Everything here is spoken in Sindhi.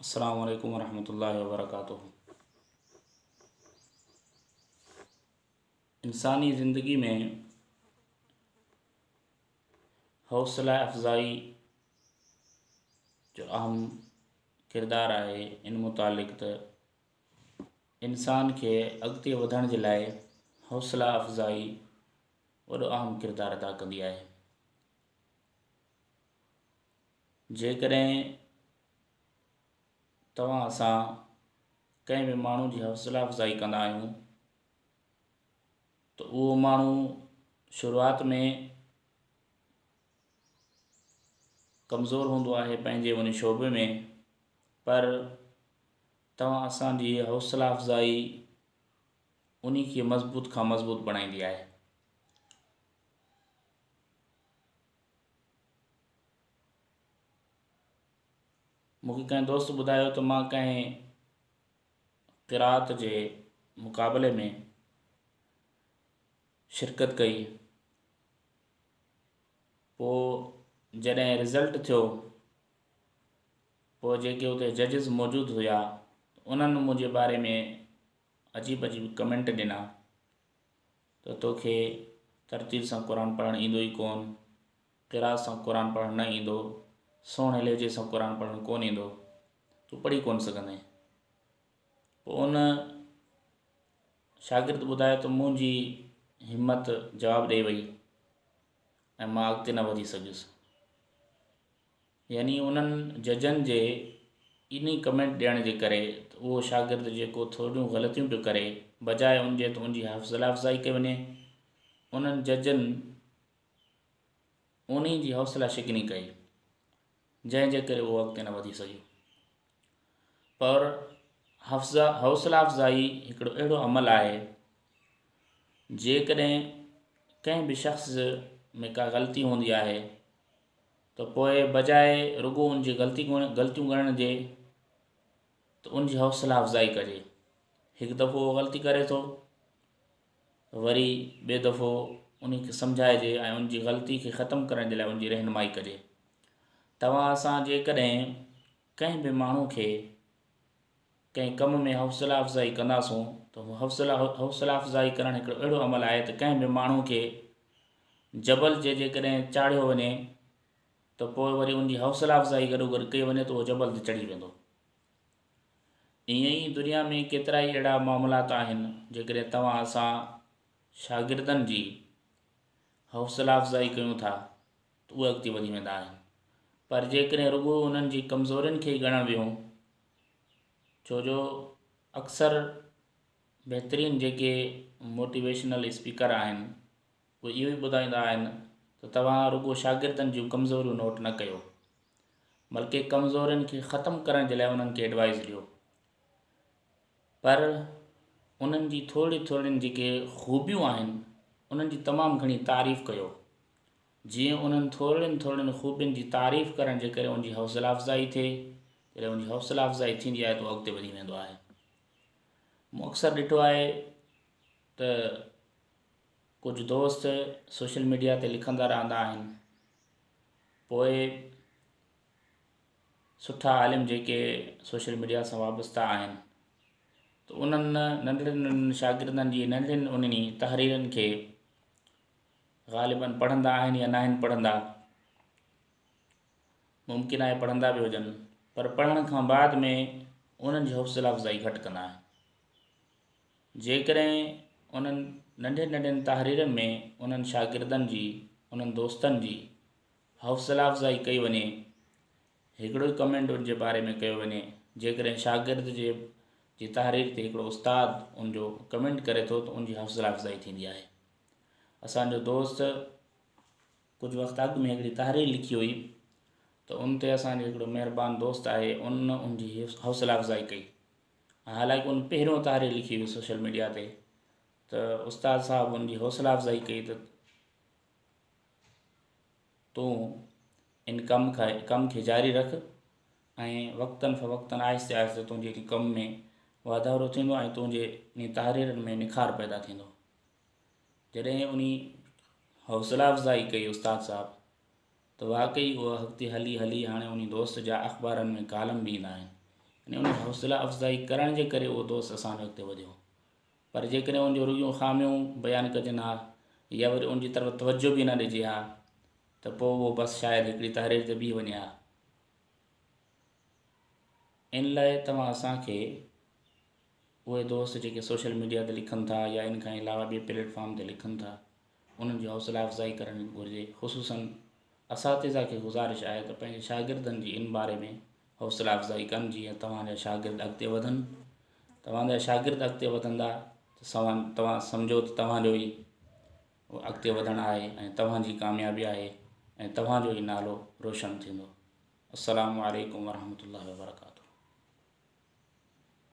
السلام عليڪم ورحمة الله وبرڪاته. انساني زندگي ۾ حوصله افزائي جو اهم ڪردار آهي ان متعلق ته انسان کي اڳتي وڌڻ جي لاء حوصله افزائي وڏو اهم ڪردار ادا ڪندي آهي. جيڪڏهن توهان اسان ڪنهن به ماڻهو جي حوصله افزائي ڪندا آهيون ته اهو ماڻهو شروعات ۾ ڪمزور هوندو آهي پنهنجي ان شعبي ۾ پر توهان اسان جي حوصله افزائي ان کي مضبوط کان مضبوط بڻائيندي آهي. مون کي ڪنهن دوست ٻڌايو ته مان ڪنهن قرات جي مقابلي ۾ شرڪت ڪئي پوء جڏهن رزلٽ ٿيو پوء جيڪي اتي ججز موجود هيا انهن منهنجي باري ۾ عجيب عجيب ڪمينٽ ڏنا ته توکي ترتيل سان قرآن پڙهڻ ايندو ئي ڪون، قرائت سان قرآن پڙهڻ نه ايندو، سهڻي لهجي سان قرآن پڙهڻ ڪون ايندو، تون پڙهي ڪون سگهندين. پوء ان شاگرد ٻڌايو ته منهنجي همت جواب ڏئي وئي ۽ مان اڳتي نه وڌي سگهيس. يعني انهن ججن جي انهي ڪمينٽ ڏيڻ جي ڪري ته اهو شاگرد جيڪو ٿورڙيون غلطيون پيو ڪري بجاء ان جي ته ان جي حوصله افزائي ڪئي وڃي انهن ججن انهي جي حوصله شڪني ڪئي جنهن جي ڪري اهو اڳتي نه وڌي سگهيو پر حفظه حوصله افزائي هڪڙو اهڙو عمل آهي جيڪڏهن ڪنهن به شخص ۾ ڪا غلطي هوندي آهي ته پوء بجاء رڳو ان جي غلطي غلطيون ڳڻڻ جي ته ان جي حوصله افزائي ڪجي. هڪ دفعو اهو غلطي ڪري ٿو وري ٻئي دفعو ان کي سمجهائجي ۽ ان جي غلطي کي ختم ڪرڻ جي لاء ان جي رهنمائي ڪجي. توهان اسان جيڪڏهن ڪنهن به ماڻهو کي ڪنهن ڪم ۾ حوصله افزائي ڪنداسون ته حوصله حوصله افزائي ڪرڻ هڪڙو اهڙو عمل آهي ته ڪنهن به ماڻهو کي جبل جي جيڪڏهن چاڙهيو وڃي ته پوء وري ان جي حوصله افزائي گڏو گڏ ڪئي وڃي ته اهو جبل تي چڙهي ويندو. ائين ئي دنيا ۾ ڪيترائي اهڙا معاملات آهن جيڪڏهن توهان اسان شاگردن جي حوصله افزائي ڪيون ٿا ته اهي اڳتي وڌي ويندا آهن پر جيڪڏهن رڳو انهن جي ڪمزورين کي ئي ڳڻڻ ويهون ڇو جو اڪثر بهترين جيڪي موٽيويشنل اسپيڪر آهن اهي اهو ئي ٻڌائيندا آهن ته توهان رڳو شاگردن جون ڪمزوريون نوٽ نه ڪيو بلڪه ڪمزورين کي ختم ڪرڻ جي لاء انهن کي ايڊوائز ڏيو پر انهن جي ٿورڙي ٿورڙين جيڪي خوبيون آهن انهن جي تمام گهڻي تعريف ڪيو جيئن انهن ٿورڙين ٿورڙين خوبين جي تعريف ڪرڻ جي ڪري ان جي حوصله افزائي ٿئي، جڏهن ان جي حوصله افزائي ٿيندي آهي ته هو اڳتي وڌي ويندو آهي. مون اڪثر ڏٺو آهي ته ڪجهه دوست سوشل ميڊيا تي لکندا رهندا آهن پوء سٺا عالم جيڪي سوشل ميڊيا سان وابسته آهن ته انهن ننڍڙن ننڍڙن شاگردن جي ننڍڙين انهن تحريرن کي غالباً پڙهندا آهن يا ناهن پڙهندا، ممڪن آهي پڙهندا به هجن پر پڙهڻ کان بعد ۾ انهن جي حوصله افزائي گهٽ ڪندا آهن. جيڪڏهن انهن ننڍين ننڍين تحريرن ۾ انهن شاگردن جي انهن دوستن جي حوصله افزائي ڪئي وڃي، هڪڙو ئي ڪمينٽ ان جي باري ۾ ڪيو وڃي، جيڪڏهن شاگرد جي جي تحرير تي هڪڙو استاد ان جو ڪمينٽ ڪري ٿو ته ان جي حوصله افزائي ٿيندي آهي. اسان جو دوست ڪجهه وقت اڳ ۾ هڪڙي تحرير لکي هئي ته ان تي اسان جو هڪڙو مهربان دوست آهي ان ان جي حوصله افزائي ڪئي حالانڪه ان پهريون تحرير لکي هئي سوشل ميڊيا تي ته استاد صاحب ان جي حوصله افزائي ڪئي ته تون ان ڪم کي ڪم کي جاري رک ۽ وقتن فوقتن آهستي آهستي تنهنجي ڪم ۾ واڌارو ٿيندو ۽ تنهنجي تحريرن ۾ نکار پيدا ٿيندو. جڏهن انهي حوصله افزائي ڪئي استاد صاحب ته واقعي اها اڳتي هلي هلي هاڻي انهي دوست جا اخبارن ۾ ڪالم به ايندا آهن. يعني ان جي حوصلا افزائي ڪرڻ جي ڪري اهو دوست اسان جو اڳتي وڌيو. پر جيڪڏهن ان جون رڳيون خاميون بيان ڪجن ها يا وري ان جي طرف توجه به نه ڏجي ها ته پوء اهو بس شايد هڪڙي تحرير تي بيهي وڃي ها. ان لاء توهان اسان کي اهي دوست جيڪي سوشل ميڊيا تي لکن ٿا يا ان کان علاوه ٻي پليٽ فارم تي لکن ٿا انهن جي حوصلا افزائي ڪرڻ گهرجي. خصوصا اساتذه کي گذارش آهي ته پنهنجي شاگردن جي ان باري ۾ حوصلا افزائي ڪن جيئن توهان جا شاگرد اڳتي وڌن. توهان جا شاگرد اڳتي وڌندا ته توهان سمجهو ته توهان جو ئي اڳتي وڌڻ آهي ۽ توهان جي ڪاميابي آهي ۽ توهان جو ئي نالو روشن ٿيندو. السلام عليڪم ورحمة الله وبرڪاته.